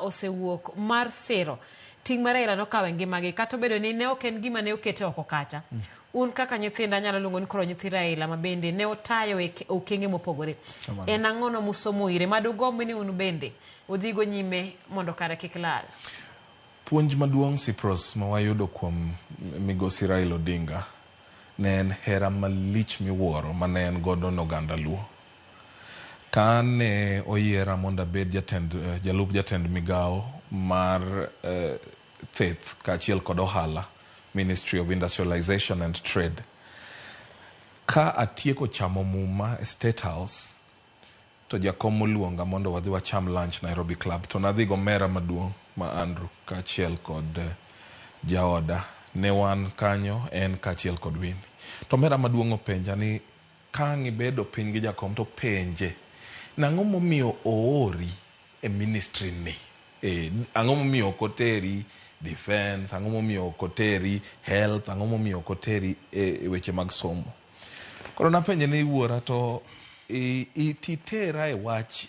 Osewuok mar siro ting' ma Raila nokawo e ngimagi kata obedo ni ne ok en gima ne okete oko kacha. Un kaka nyithindo anyalo luongo ni koro nyithi Raila ma bende ne otayo e okenge mopogore. En ang'ono musomo ire ma dugomb ni un bende udhigo nyime mondo kare kik lal? Puonj maduong' Sipros ma wayudo kuom Migosi Raila Odinga ne en hera malich miwuoro ma ne en godo ne oganda Luo. Ka ne oyiera mondo abed jatend, jalup jatend migawo mar theth kaachiel kod ohala, Ministry of Industrialization and Trade, ka atieko chamo muma e State House, to jakom oluonga mondo wadhi wacham lunch Nairobi Club. To nadhi gomera maduong' ma Andrew kaachiel kod jaoda. Ne wan kanyo, en kaachiel kod Winnie. To omera maduong' openja ni Ka ang' ibedo piny gi jakom to penje, nang'o momiyo oori e ministry ni? Eh, ang'o momiyo ok oteri defense, ang'o momiyo ok oteri health, ang'o momiyo ok oteri e weche mag somo? Koro napenje ni wuora to titera e wach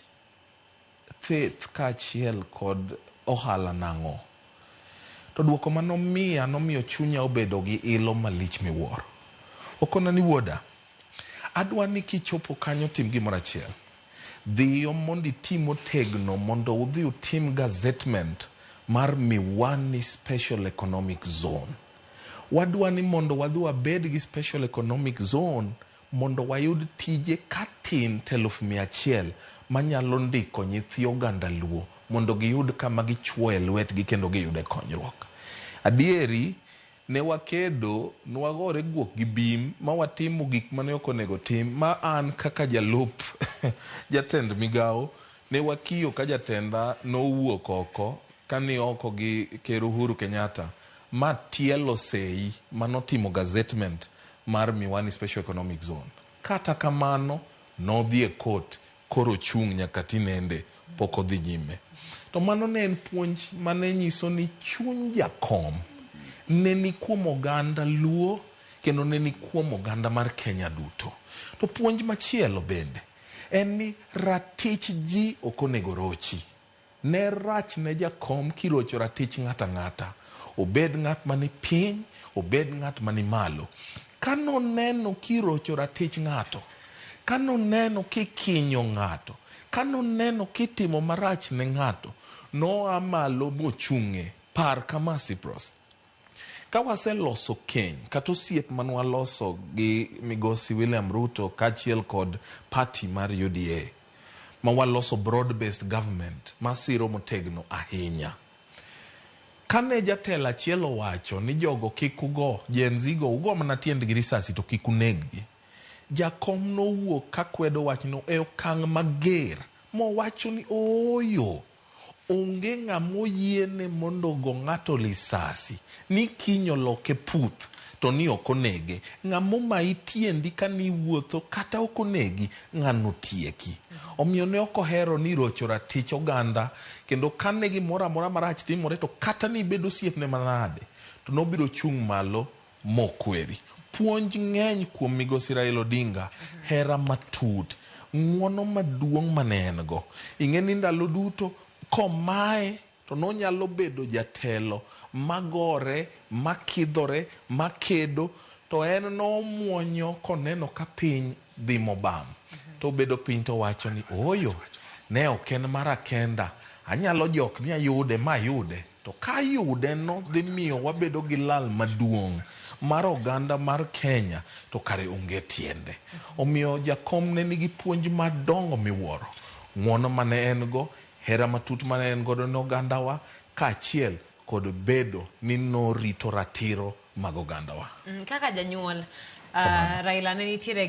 theth kaachiel kod ohala nang'o? To dwoko ma nomiya nomiyo chunya obedo gi ilo malich miwuoro. Okona ni wuoda, adwa ni kichopo kanyo tim gimoro achiel. Dhiyo mondo iti motegno mondo udhi utim gazettement mar Miwani Special Economic Zone. Wadwa ni mondo wadhi wabed gi Special Economic Zone mondo wayud tije ka tin to 100,000 manyalo ndiko nyithi oganda Luo mondo giyud kama gichuoye lwetgi kendo giyude konyruok. Adieri ne wakedo, nwagore guok gi bim ma watimo gik mane ok onego tim ma an kaka jalup jatend migawo ne wakiyo ka jatenda nowuok oko ka ni oko gi Ker Uhuru Kenyatta ma tielo sei manotimo gazettement mar Miwani Special Economic Zone. Kata kamano, nodhi e court koro ochung' nyaka tinende pok odhi nyime. To mano ne en puonj mane nyiso ni chuny jakom ne ni kuom oganda Luo kendo ne ni kuom oganda mar Kenya duto. To puonj machielo bende en ni ratich ji ok onego rochi. Ne rach ne jakom kirocho ratich ng'ato ang'ata, obed ng'at ma ni piny, obed ng'at ma ni malo. Ka noneno kirocho ratich ng'ato, ka noneno kikinyo ng'ato, ka noneno kitimo marach ne ng'ato, noa malo mochung'e. Par kama, Sipros. Ka waseloso keny kata osiep mane waloso gi Migosi William Ruto kaachiel kod party mar UDA ma waloso broad based government masiro motegno ahinya. Kane jatelo achiel owacho ni jogo kik ugo, Gen Z go ugo mana tiendgi risasi to kik uneggi. Jakom nowuok kakwedo wachno e okang' mager mowacho ni ooyo Onge ng'ama oyiene mondo ogo ng'ato lisasi ni kiny oloke puth to ni ok onege. Ng'ama omayi tiendi kane iwuotho kata ok onegi, ng'ano tieki. Omiyo ne ok ohero ni irocho ratich oganda kendo kane gimoro amora marach timore to kata ni ibed osiepne manade to nobiro chung' malo mokweri. Puonj ng'eny kuom Migosi Raila Odinga, hera matut, ng'uono maduong' mane en go. Ing'e ni ndalo duto komae to nonyalo bedo jatelo magore, makidhore, makedo to en nomuonyo koneno ka piny dhi mobam. To obedo piny to owacho ni ooyo, ne ok en mara kenda, anyalo jok ni ayude ma ayude. To ka yude no dhi miyo wabedo gi lal maduong' mar oganda mar Kenya to kare onge tiende. Omiyo Jakom ne nigi puonj madongo miwuoro. Ng'uono mane en go, hera matut mane en godo ne ogandawa kaachiel kod bedo ni norito ratiro mag ogandawa. Kaka janyuol, Raila ne nitiere.